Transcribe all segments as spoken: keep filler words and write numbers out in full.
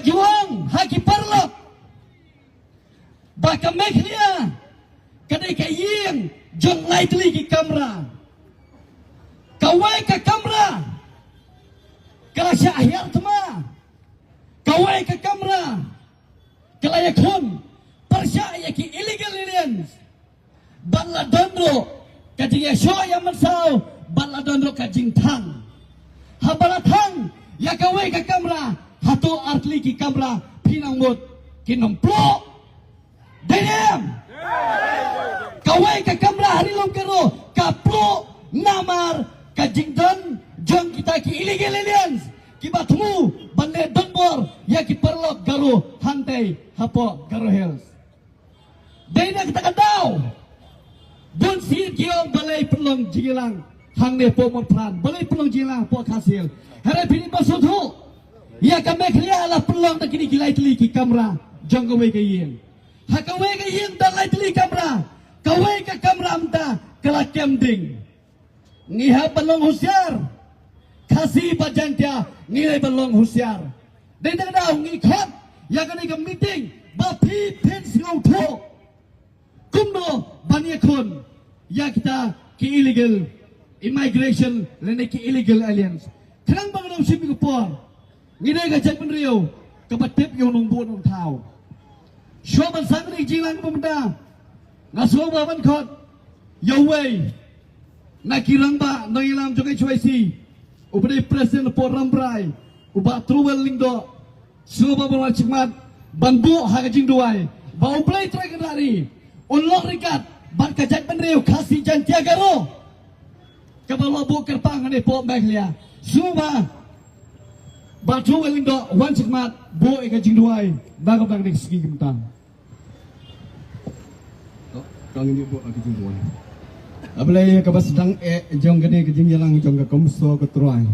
Jong ha ki paralok ba ka Meghalaya ka dei ka ïing jong lai tylli ki kamra. Kawei ka kamra ka la shah hiar thma. Kawei ka kamra ka la ïakhun pyrshah ïa ki illegal aliens. Bad la don ruh ka jingïashoh ïa mynsaw, bad la don ruh ka jingthang. Haba la thang ïa kawei ka kamra, hato artylli ki kamra phi nang mut kin ym pluh? Dei ne em? Kawei ka kamra ha Ri Lum Garo ka pluh namar ka jingdon jong kita ki illegal aliens kiba thmu ban leh donbor ïa ki paralok Garo hangtei hapoh Garo Hills. Dei na kata ka daw, bun sien ki ong balei pynlong jingïalang hangne hapoh Mawphran, balei pynlong jingïalang hapoh Khasi Hills. Hynrei phi dei ban sngewthuh, ïa ka Meghalaya la pynlong da kine ki lai tylli ki kamra jong kawei ka ïing. Ha kawei ka ïing da lai tylli kamra, kawei ka kamra mynta ka la kem ding. Ngi hap ban long husiar. Khasi bad Jaiñtia ngi dei ban long husiar. Dei na kata ka daw ngi khot ïa kane ka meeting ba phi phin sngewthuh kumno ban ïakhun ïa kita ki illegal immigration lane ki illegal aliens. Khnang ba ngi dang shim ïa ka por, ngi dei ka jaitbynriew kaba tip ïa u nongbuh nongthaw. Shuwa ban sdang ïa ka jingïalang kaba mynta, nga sngewbha ban khot ïa uwei na ki rangbah nongïalam jong H Y C, uba dei president hapoh Rambrai, u Bah Truwel Lyngdoh. Sngewbha ban wan shakhmat ban buh ha ka jingduwai ba U Blei Trai Kynrad un long ryngkat bad ka jaitbynriew Khasi Jaiñtia Garo kaba la buh kyrpang hangne hapoh Meghalaya. Sngewbha Bah Truwel Lyngdoh, wan shakhmat buh ïa ka jingduwai na ka bynta kane ka sngi mynta. To, to ngin ïa buh ïa ka jingduwai. A Blei, ïa kaba sdang eh jong kane ka jingïalang jong ka CoMSO, ko Trai.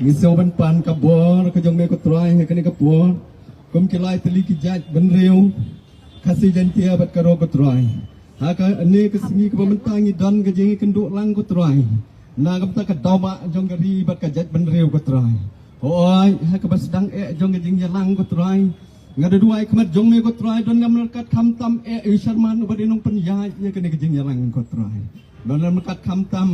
Ngi sngew ban pan ka bor ka jong me, ko Trai, ha kane ka por, kum ki lai tylli ki jaitbynriew Khasi, Jaiñtia bad Garo, ko Trai. Ha kane ka sngi kaba mynta ngi don ka jingïakynduh lang, ko Trai, na ka bynta ka dewbah jong ka ri bad ka jaitbynriew, ko Trai. Hooid, ha kaba sdang eh jong ka jingïalang, ko Trai, nga da duwai khmat jong me, ko Trai, don lem ryngkat khamtam eh ïa u Sharman uba dei nongpynïaid ïa kane ka jingïalang, ko Trai. Don lem ryngkat khamtam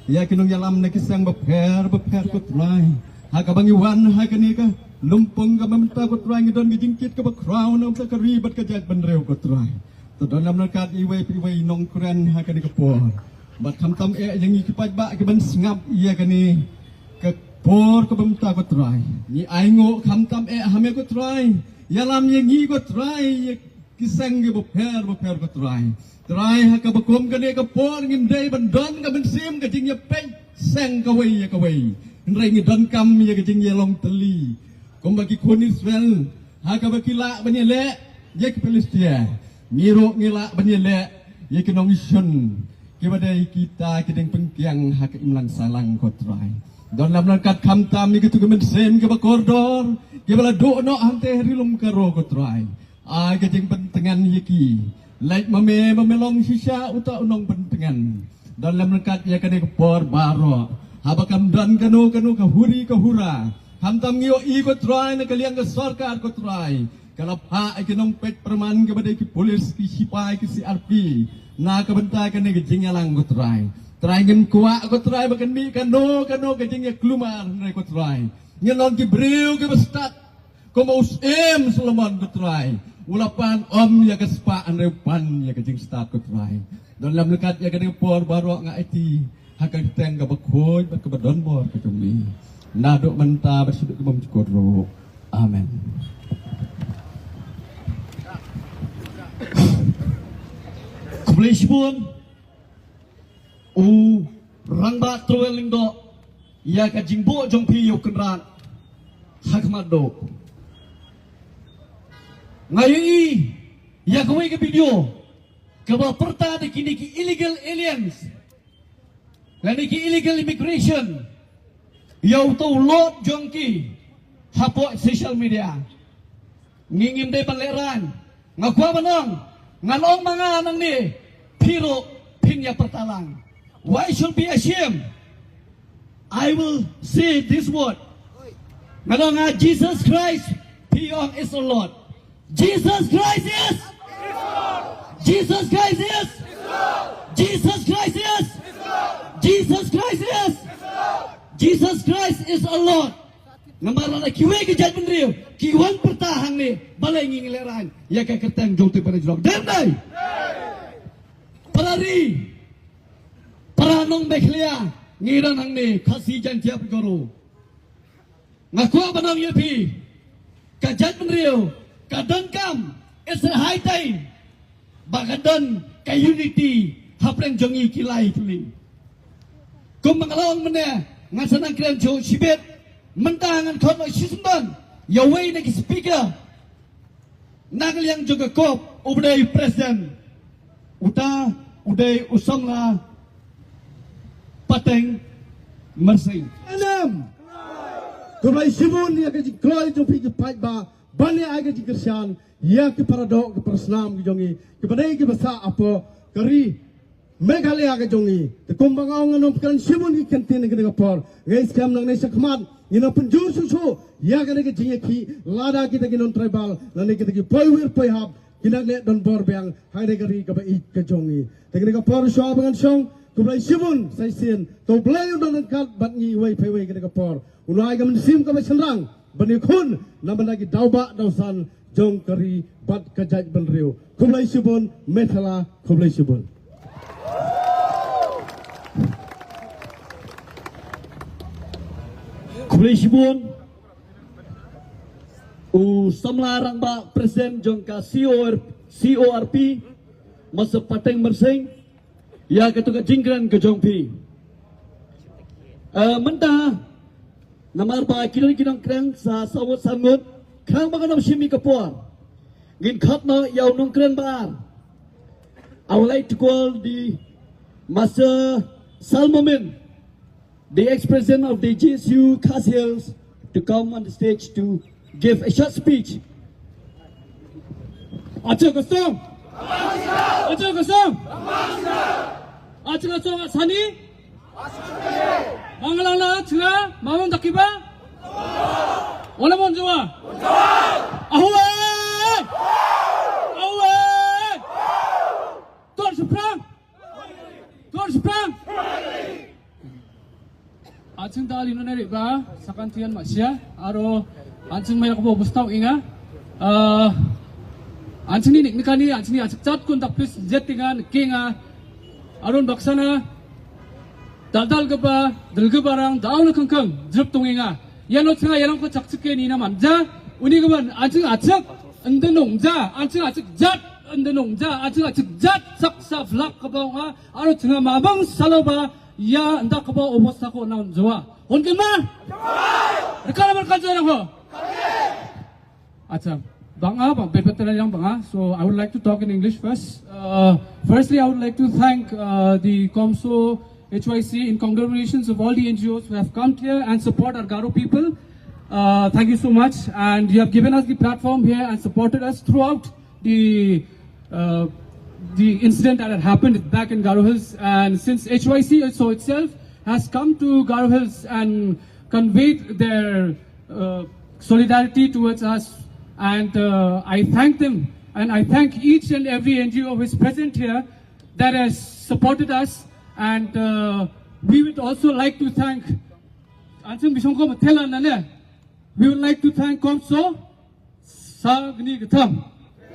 ïa ki nongïalam na ki seng bapher bapher, ko Trai. Ha kaba ngi wan ha kane ka lympung kaba mynta, ko Trai, ngi don ka jingkit kaba khraw na ka bynta ka ri bad ka jaitbynriew, ko Trai. To don lem ryngkat iwei pa iwei i nongkren ha kane ka por. Bad khamtam eh ïa ngi ki paidbah kiban sngap ïa kane ka por kaba mynta, ko Trai. Ngi ainguh khamtam eh ha me, ko Trai. Ïalam ïa ngi, ko Trai, ïa ki seng kiba pher bapher, ko Trai. Trai, ha kaba kum kane ka por ngim dei ban don ka mynsiem ka jingïapeit seng kawei ïa kawei. Hynrei ngi donkam ïa ka jingïalong tylli. Kumba ki khun Israel, ha kaba ki lah ban ïaleh ïa ki Philistia, ngi ruh ngi lah ban ïaleh ïa ki nongshun kiba dei kita ki diengpyngkiang ha ka imlang sahlang, ko Trai. Don lem ryngkat khamtam ïa kito ki mynsiem kiba kordor kiba la duh noh hangtei ha Ri Lum Garo, ko Trai. Ai ka jingpyntngen ïa ki. Leit ma me, ma me long shisha uta u nongpyntngen. Don lem ryngkat ïa kane ka por baroh, haba kam don kano kano ka huri ka hura, khamtam ngi ïohi, ko Trai, na ka liang ka sorkar, ko Trai, ka la phah ïa ki nongpeit pyrman kiba dei ki pulit, ki sipai, ki C R P na ka bynta kane ka jingïalang, ko Trai. Trai, ngim kwah, ko Trai, ba kan mih kano kano ka jingïakulmar, hynrei, ko Trai, ngin long ki briew kiba stad kumba u Syiem Solomon, ko Trai, u la pan ym ïa ka spah hynrei u pan ïa ka jingstad, ko Trai. Don lem ryngkat ïa kane ka por baroh nga aiti ha ka kyrteng kaba khuid bad kaba donbor ka jong me, naduh mynta bad shaduh kaba ym jukut ruh. Amen. Khublei shibun. U Rangbah Truwel Lyngdoh, ïa ka jingbuh jong phi ïa u Kynrad ha khmat duh. Nga ïohi ïa kawei ka video kaba pyrta da kine ki illegal aliens lane ki illegal immigration ïa uto u lot jong ki hapoh social media. Ngi ngim dei ban lehraiñ. Nga kwah ban ong, ngan ong ma nga nangne, phi ruh phin ïa pyrta lang. Why should be ashamed? I will say this word. Ngan ong, ah, Jesus Christ, He is a Lord. Jesus Christ is. Jesus Christ is. Jesus Christ is. Jesus Christ is. Jesus Christ is a Lord. Namar lada kiwei ki jaitbynriew ki wan pyrta hangne, balei ngi ngi lehraiñ ïa ka kyrteng jong te para jrong? Dei ne em dei? Para ri, para nong Meghalaya, ngi don hangne, Khasi, Jaiñtia bad Garo. Nga kwah ban ong ïa phi, ka jaitbynriew ka donkam, it's a high time ba ka don ka unity hapdeng jong ngi ki lai tylli. Kumba nga la ong mynne, ngan sa nang kren shuh shibit. Mynta ngan khot noh shisyndon ïa uwei na ki speaker na ka liang jong ka COP, uba dei u president. Uta u dei u samla Pateng Marsing. Em, khublei shibun ïa ka jingkloi jong phi ki paidbah ban ïa ai ka jingkyrshan ïa ki paradoh, ki parasnam ki jong ngi, kiba dei kiba sah hapoh ka ri Meghalaya ka jong ngi. Te kumba nga ong, ngan ym kren shibun ki kyntien ha kane ka por. Ngi skhem nangne shakhmat ngin ym pynjur shuh shuh ïa kane ka jingïakhih lada kita ki non-tribal lane kita ki poiwir poihap kin nang leh donbor biang ha kane ka ri kaba ïeit ka jong ngi. Te kane ka por shuwa ba ngan shong, khublei shibun sa shisien. To U Blei un don ryngkat bad ngi iwei pa iwei kane ka por. Un ai ka mynsiem kaba shynrang ban ïakhun na bynta ki dawbah dawsan jong ka ri bad ka jaitbynriew. Khublei shibun, Meghalaya, khublei shibun. Khublei shibun u samla rangbah president jong ka C O R, C O R P, Master Pateng Marsing, ïa kato ka jingkren ka jong phi. Eh, mynta, namar ba ki don ki nongkren sa saw ngut san ngut, khnang ba kan ym shim ïa ka por, ngin khot noh ïa u nongkren ba ar. I would like to call the Master Salmomin, the ex-president of the G S U Khasi Hills, to come on the stage to give a short speech. Acha kosong. Acha kosong. Acha kosong sani. Banglang la acha mamang dakiba. Wala mon jawa. Ahuwe. Ahuwe. Tor seprang. Tor seprang. Ancing ta ali none ri ba sakan tian ma sia aro ancing mai ko bus tau inga. Ah, ancing ni nik nikani ancing ni ancing chat kun tak pis jet tinga nikinga. Arun baksana dal dal gaba dal gaba rang dau na kangkang jrup tung inga. Yano tinga yano ko chak chike ni na manja uni gaban ancing acak ndenung ja ancing acak jat ndenung ja ancing acak jat sak sa vlak kaba nga. Aro tinga mabang salo ba ïa nda kaba obos ta ko naun jawa. Hon kin ma? Rekala mereka jawa ho. Acha. Banga, bang, bebetelan yang banga. So I would like to talk in English first. Uh, firstly, I would like to thank uh, the COMSO H Y C in congratulations of all the N G Os who have come here and support our Garo people. Uh, thank you so much, and you have given us the platform here and supported us throughout the uh, the incident that had happened back in Garo Hills, and since H Y C also itself has come to Garo Hills and conveyed their uh, solidarity towards us, and uh, I thank them, and I thank each and every N G O who is present here that has supported us, and uh, we would also like to thank Ancing Bisong ko Matela Nane. We would like to thank COMSO Sagni Gatham.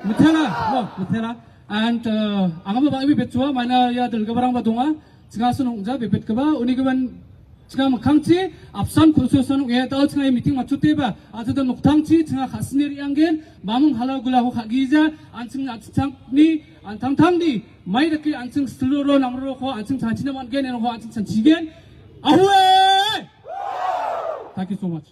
Matela, no, Matela. And uh, angam ba ibi betua mana ya dal gabarang ba donga. Singa sunung ja bebet kaba uni gaban singa makangchi absan khusu sunung ya tau singa meeting machute ba atau dan muktangchi singa khasnir anggen mamung hala gula ho khagija an singa atchang ni an tang tang ni mai daki an sing seluro namro ko an sing chanchi naman gen ho an sing chanchi gen. Ahwe. Thank you so much.